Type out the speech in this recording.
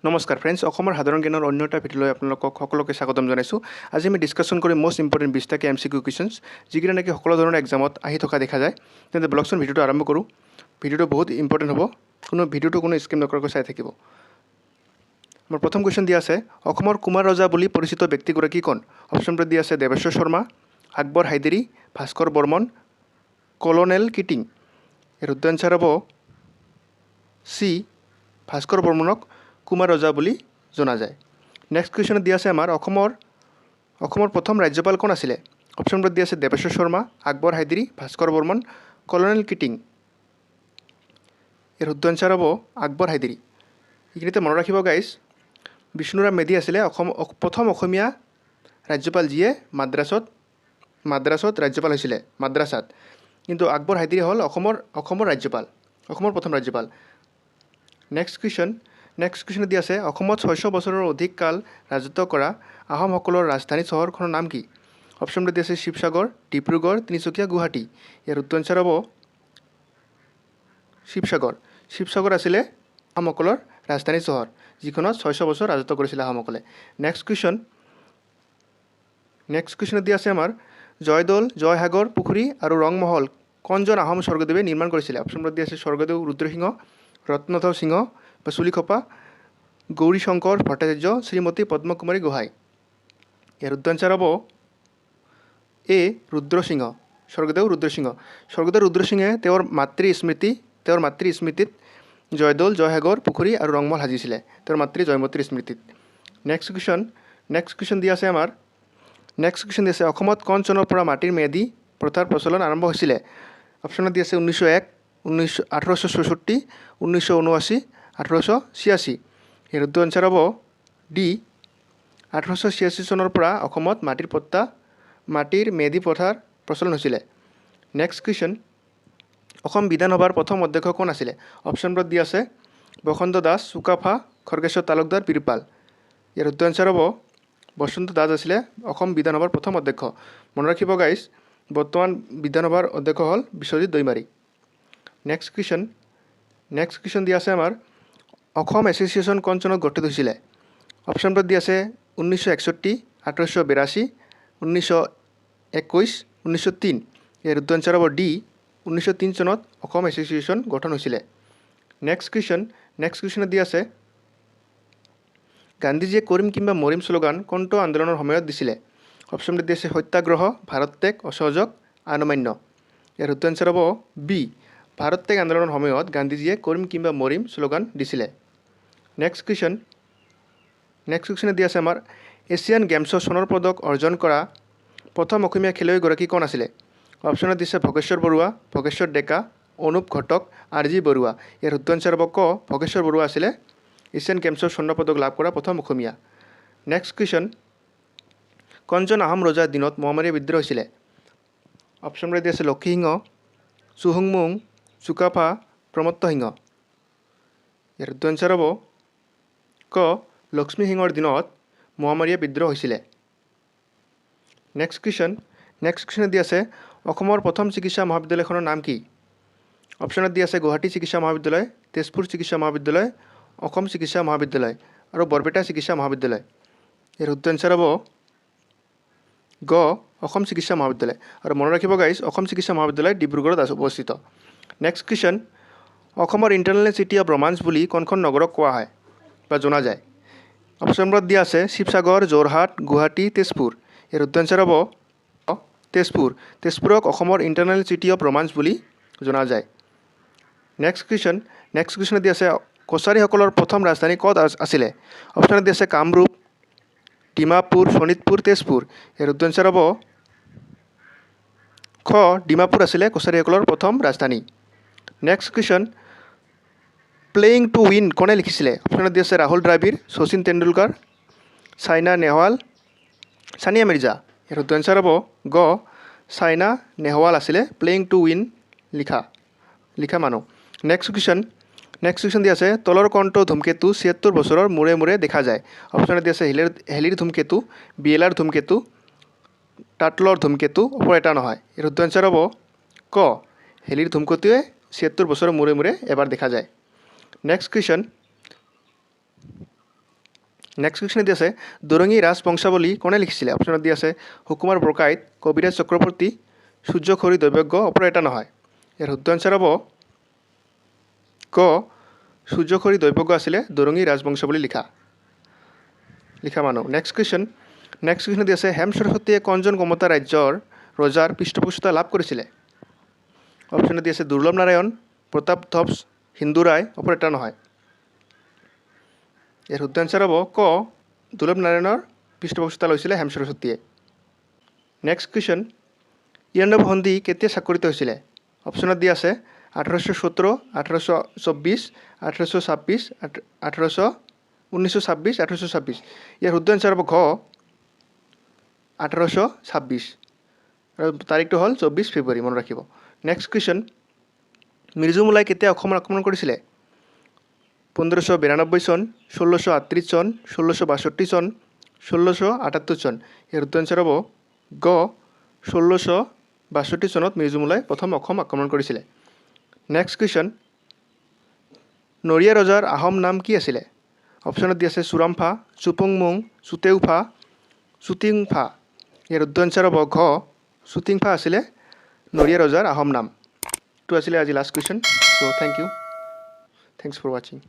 নমস্কাৰ ফ্ৰেণ্ডছ, অসমৰ সাধাৰণ জ্ঞানৰ অন্য এটা ভিডিঅ'লৈ আপোনালোকক সকলোকে স্বাগতম জনাইছোঁ। আজি আমি ডিছকাশ্যন কৰিম মষ্ট ইম্পৰ্টেণ্ট 20টাকৈ এমচিকিউ কুৱেশ্যনছ, যিকেইটা নেকি সকলো ধৰণৰ এক্সামত আহি থকা দেখা যায়। তেন্তে বলকচোন, ভিডিঅ'টো আৰম্ভ কৰোঁ। ভিডিঅ'টো বহুত ইম্পৰ্টেণ্ট হ'ব। ভিডিঅ'টো কোনো স্কিপ নকৰাকৈ চাই থাকিব। আমাৰ প্ৰথম কুৱেশ্যন দিয়া আছে, অসমৰ কুমাৰ ৰজা বুলি পৰিচিত ব্যক্তিগৰাকী কোন? অপশ্যনবোৰ দিয়া আছে দেৱেশ্বৰ শৰ্মা, আকবৰ হাইদেৰী, ভাস্কৰ বৰ্মন, কলনেল কিটিং। ইয়াৰ শুদ্ধ এনচাৰ হ'ব চি, ভাস্কৰ বৰ্মনক কুমাৰ ৰজা বুলি জনা যায়। নেক্সট কুৱেশ্যনত দিয়া আছে আমাৰ অসমৰ প্ৰথম ৰাজ্যপাল কোন আছিলে? অপশ্যনবোৰ দিয়া আছে দেৱেশ্বৰ শৰ্মা, আকবৰ হাইদেৰী, ভাস্কৰ বৰ্মন, কলনেল কিটিং। ইয়াৰ শুদ্ধ এনচাৰ হ'ব আকবৰ হাইদেৰী। এইখিনিতে মনত ৰাখিব গাইজ, বিষ্ণুৰাম মেধি আছিলে প্ৰথম অসমীয়া ৰাজ্যপাল, যিয়ে মাদ্ৰাছত ৰাজ্যপাল হৈছিলে মাদ্ৰাছাত। কিন্তু আকবৰ হাইদেৰী হ'ল অসমৰ ৰাজ্যপাল, অসমৰ প্ৰথম ৰাজ্যপাল। নেক্সট কুৱেশ্যন, নেক্সট কুৱেশ্যনত দিয়া আছে, অসমত 600 বছৰৰ অধিক কাল ৰাজত্ব কৰা আহোমসকলৰ ৰাজধানী চহৰখনৰ নাম কি? অপশ্যনবোৰ দিয়া আছে শিৱসাগৰ, ডিব্ৰুগড়, তিনিচুকীয়া, গুৱাহাটী। ইয়াৰ শুদ্ধ এনচাৰ হ'ব শিৱসাগৰ। শিৱসাগৰ আছিলে আহোমসকলৰ ৰাজধানী চহৰ, যিখনত 600 বছৰ ৰাজত্ব কৰিছিলে আহোমসকলে। নেক্সট কুৱেশ্যন, নেক্সট কুৱেশ্যনত দিয়া আছে আমাৰ, জয়দৌল, জয়সাগৰ পুখুৰী আৰু ৰংমহল কোনজন আহোম স্বৰ্গদেৱে নিৰ্মাণ কৰিছিলে? অপশ্যনবোৰ দিয়া আছে স্বৰ্গদেউ ৰুদ্ৰসিংহ, ৰত্নধ্বজ সিংহ বা চুলিখপা, গৌৰীশংকৰ ভট্টাচাৰ্য, শ্ৰীমতী পদ্মকুমাৰী গোহাঁই। ইয়াৰ শুদ্ধ এনচাৰ হ'ব এ, ৰুদ্ৰসিংহ, স্বৰ্গদেউ ৰুদ্ৰসিংহ। স্বৰ্গদেউ ৰুদ্ৰসিংহে তেওঁৰ মাতৃ স্মৃতিত জয়দৌল, জয়সাগৰ পুখুৰী আৰু ৰংমহল সাজিছিলে, তেওঁৰ মাতৃ জয়মতীৰ স্মৃতিত। নেক্সট কুৱেশ্যন, নেক্সট কুৱেশ্যন দিয়া আছে আমাৰ, নেক্সট কুৱেশ্যন দিয়া আছে, অসমত কোন চনৰ পৰা মাটিৰ ম্যাদী প্ৰথাৰ প্ৰচলন আৰম্ভ হৈছিলে? অপশ্যনত দিয়া আছে 1901, 1866, 1979, 1886। ইয়াৰ শুদ্ধ এনচাৰ হ'ব ডি, 1886 চনৰ পৰা অসমত মাটিৰ পট্টা, মাটিৰ ম্যাদী প্ৰথাৰ প্ৰচলন হৈছিলে। নেক্সট কুৱেশ্যন, অসম বিধানসভাৰ প্ৰথম অধ্যক্ষ কোন আছিলে? অপশ্যনবোৰত দিয়া আছে বসন্ত দাস, চুকাফা, খৰ্গেশ্বৰ তালুকদাৰ, বীৰপাল। ইয়াৰ শুদ্ধ এনচাৰ হ'ব বসন্ত দাস আছিলে অসম বিধানসভাৰ প্ৰথম অধ্যক্ষ। মনত ৰাখিব গাইজ, বৰ্তমান বিধানসভাৰ অধ্যক্ষ হ'ল Biswajit Daimary. Next question, next question দিয়া আছে আমাৰ, অসম এছ'চিয়েশ্যন কোন চনত গঠিত হৈছিলে? অপশ্যনবোৰত দিয়া আছে 1961, 1882, 1921, 1903। ইয়াৰ শুদ্ধ এনচাৰ হ'ব ডি, 1903 চনত অসম এছ'চিয়েশ্যন গঠন হৈছিলে। নেক্সট কুৱেশ্যন, নেক্সট কুৱেশ্যনত দিয়া আছে, গান্ধীজীয়ে "কৰিম কিম্বা মৰিম" শ্লোগান কোনটো আন্দোলনৰ সময়ত দিছিলে? অপশ্যনবোৰত দিয়া আছে সত্যাগ্ৰহ, ভাৰত ত্যাগ, অসহযোগ, আইন অমান্য। ইয়াৰ শুদ্ধ এনচাৰ হ'ব বি, ভাৰত ত্যাগ আন্দোলনৰ সময়ত গান্ধীজীয়ে "কৰিম কিম্বা মৰিম" শ্লোগান দিছিলে। নেক্সট কুৱেশ্যন, নেক্সট কুৱেশ্যনত দিয়া আছে আমাৰ, এছিয়ান গেমছৰ সোণৰ পদক অৰ্জন কৰা প্ৰথম অসমীয়া খেলুৱৈগৰাকী কোন আছিলে? অপশ্যনত দিছে ভোগেশ্বৰ বৰুৱা, ভোগেশ্বৰ ডেকা, অনুপ ঘটক, আৰ জি বৰুৱা। ইয়াৰ শুদ্ধ এনচাৰ হ'ব ক, ভোগেশ্বৰ বৰুৱা আছিলে এছিয়ান গেমছৰ স্বৰ্ণ পদক লাভ কৰা প্ৰথম অসমীয়া। নেক্সট কুৱেশ্যন, কোনজন আহোম ৰজাৰ দিনত মোৱামৰীয়া বিদ্ৰোহ হৈছিলে? অপশ্যনবোৰ দিয়া আছে লক্ষীসিংহ, চুহুংমুং, চুকাফা, প্ৰমত্ত সিংহ। ইয়াৰ শুদ্ধ এনচাৰ হ'ব ক, লক্ষ্মীসিংহৰ দিনত মোৱামৰীয়া বিদ্ৰোহ হৈছিলে। নেক্সট কুৱেশ্যন, নেক্সট কুৱেশ্যনত দিয়া আছে, অসমৰ প্ৰথম চিকিৎসা মহাবিদ্যালয়খনৰ নাম কি? অপশ্যনত দিয়া আছে গুৱাহাটী চিকিৎসা মহাবিদ্যালয়, তেজপুৰ চিকিৎসা মহাবিদ্যালয়, অসম চিকিৎসা মহাবিদ্যালয় আৰু বৰপেটা চিকিৎসা মহাবিদ্যালয়। ইয়াৰ শুদ্ধ এনচাৰ হ'ব গ, অসম চিকিৎসা মহাবিদ্যালয়। আৰু মনত ৰাখিব গাইজ, অসম চিকিৎসা মহাবিদ্যালয় ডিব্ৰুগড়ত আছে অৱস্থিত। নেক্সট কুৱেশ্যন, অসমৰ ইণ্টাৰনেল চিটি অফ ৰোমাঞ্চ বুলি কোনখন নগৰক কোৱা হয় বা জনা যায়? অপশ্যনবোৰত দিয়া আছে শিৱসাগৰ, যোৰহাট, গুৱাহাটী, তেজপুৰ। ইয়াৰ শুদ্ধ এনচাৰ হ'ব তেজপুৰ। তেজপুৰক অসমৰ ইণ্টাৰনেল চিটি অফ ৰোমাঞ্চ বুলি জনা যায়। নেক্সট কুৱেশ্যন, নেক্সট কুৱেশ্যনত দিয়া আছে, কছাৰীসকলৰ প্ৰথম ৰাজধানী ক'ত আছিলে? অপশ্যনত দিয়া আছে কামৰূপ, ডিমাপুৰ, শোণিতপুৰ, তেজপুৰ। ইয়াৰ শুদ্ধ এনচাৰ হ'ব খ, ডিমাপুৰ আছিলে কছাৰীসকলৰ প্ৰথম ৰাজধানী। Next question, "playing to win" কোনে লিখিছিলে? অপশ্যনত দিয়া আছে ৰাহুল দ্ৰাবিড়, শচীন তেণ্ডুলকাৰ, ছাইনা নেহৱাল, ছানিয়া মিৰ্জা। ইয়াৰ শুদ্ধ এনচাৰ হ'ব গ, ছাইনা নেহৱাল আছিলে প্লেয়িং টু উইন লিখা মানুহ। নেক্সট কুৱেশ্যন, নেক্সট কুৱেশ্যন দিয়া আছে, তলৰ কোনটো ধূমকেতু 76 বছৰৰ মূৰে মূৰে দেখা যায়? অপশ্যনত দিয়া আছে হেলিৰ ধূমকেতু, বিয়েলাৰ ধূমকেতু, টাটলৰ ধূমকেতু, ওপৰ এটা নহয়। ইয়াৰ শুদ্ধ এনচাৰ হ'ব ক, হেলিৰ ধূমকেতুৱে 76 বছৰৰ মূৰে মূৰে এবাৰ দেখা যায়। Next question. নেক্সট কুৱেশ্যন দি আছে, দৰঙী ৰাজবংশাৱলী কোনে লিখিছিলে? অপশ্যনত দি আছে সুকুমাৰ বৰকাইত, কবিৰাজ চক্ৰৱৰ্তী, সূৰ্যখৰী দৈৱজ্ঞ, ওপৰৰ এটা নহয়। ইয়াৰ শুদ্ধ এনচাৰ হ'ব ক, সূৰ্যখৰী দৈৱজ্ঞ আছিলে দৰঙী ৰাজবংশাৱলী লিখা মানুহ। নেক্সট কুৱেশ্যন দি আছে, হেম সৰস্বতীয়ে কোনজন কমতা ৰাজ্যৰ ৰজাৰ পৃষ্ঠপোষকতা লাভ কৰিছিলে? অপশ্যনত দি আছে দুৰ্লভ নাৰায়ণ, প্ৰতাপ ধ্বজ, হিন্দু ৰায়, ওপৰ এটা নহয়। ইয়াৰ শুদ্ধ এনচাৰ হ'ব ক, দুৰ্লভ নাৰায়ণৰ পৃষ্ঠপোষকতা লৈছিলে হেম সৰস্বতীয়ে। নেক্সট কুৱেশ্যন, ইয়াণ্ডাবু সন্ধি কেতিয়া স্বাক্ষৰিত হৈছিলে? অপশ্যনত দি আছে 1817, 1824, 1826, 1926, 1826। ইয়াৰ শুদ্ধ এনচাৰ হ'ব ঘ, 1826 আৰু তাৰিখটো হ'ল 24 ফেব্ৰুৱাৰী, মনত ৰাখিব। নেক্সট কুৱেশ্যন, মিৰ্জুমলাই কেতিয়া অসমত আক্ৰমণ কৰিছিলে? 1592 চন, 1638 চন, 1662 চন, 1678 চন। ইয়াৰ শুদ্ধ এনচাৰ হ'ব গ, 1662 চনত মিৰ্জুমলাই প্ৰথম অসম আক্ৰমণ কৰিছিলে। নেক্সট কুৱেশ্যন, নৰিয়া ৰজাৰ আহোম নাম কি আছিলে? অপশ্যনত দি আছে চুৰামফা, চুপুংমুং, চুতেউফা, চুটিংফা। ইয়াৰ শুদ্ধ এনচাৰ হ'ব ঘ, চুটিংফা আছিলে নৰিয়া ৰজাৰ আহোম নাম। এইটো আছিলে আজি last question. So thank you, thanks for watching.